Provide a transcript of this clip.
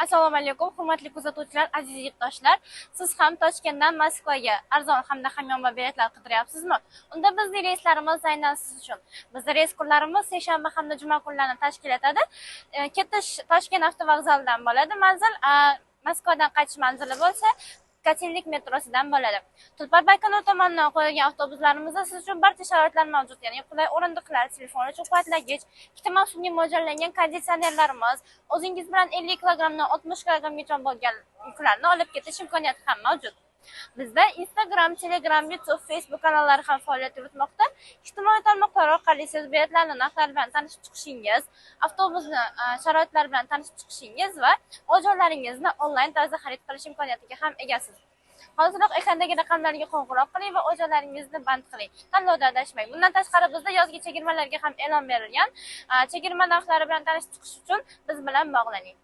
Assalomu alaykum, hurmatli kuzatuvchilar, aziz yurtdoshlar. Siz ham Toshkentdan Moskvaga arzon hamda hamyonbop biletlar qidiryapsizmi? Unda bizning reyslarimiz aynan siz uchun. Bizning reys kunlarimiz seshanba hamda juma kunlarini tashkil etadi. Ketish Toshkent avtovokzalidan bo'ladi manzil, Moskvadan qaytish manzili bo'lsa Kotelnik metrosidan bo'ladi. Tulpar Baykonur tomonidan qo'yilgan avtobuslarimizda siz uchun barcha sharoitlar mavjud, ya'ni qulay o'rindiqlar, telefon uchun quvvatlagich, ikkita mavsumga mo'ljallangan konditsionerlarimiz, o'zingiz bilan 50 kilogrammdan 60 kilogrammgacha bo'lgan yuklarni olib ketish imkoniyati ham mavjud. Bizda Instagram, Telegram, YouTube, Facebook kanallari ham faoliyat yuritmoqda. Ijtimoiy tarmoqlar orqali siz biletlarni narxlari bilan tanishib chiqishingiz, avtobusni sharoitlari bilan tanishib chiqishingiz va o'z joylaringizni onlayn tarzda xarid qilish imkoniyatiga ham egasiz. Hoziroq ekrandagi raqamlarga qo'ng'iroq qiling va o'z joylaringizni band qiling. Tanlovda adashmang. Bundan tashqari bizda yozgi chegirmalarga ham e'lon berilgan. Chegirma narxlari bilan tanishib chiqish uchun biz bilan bog'laning.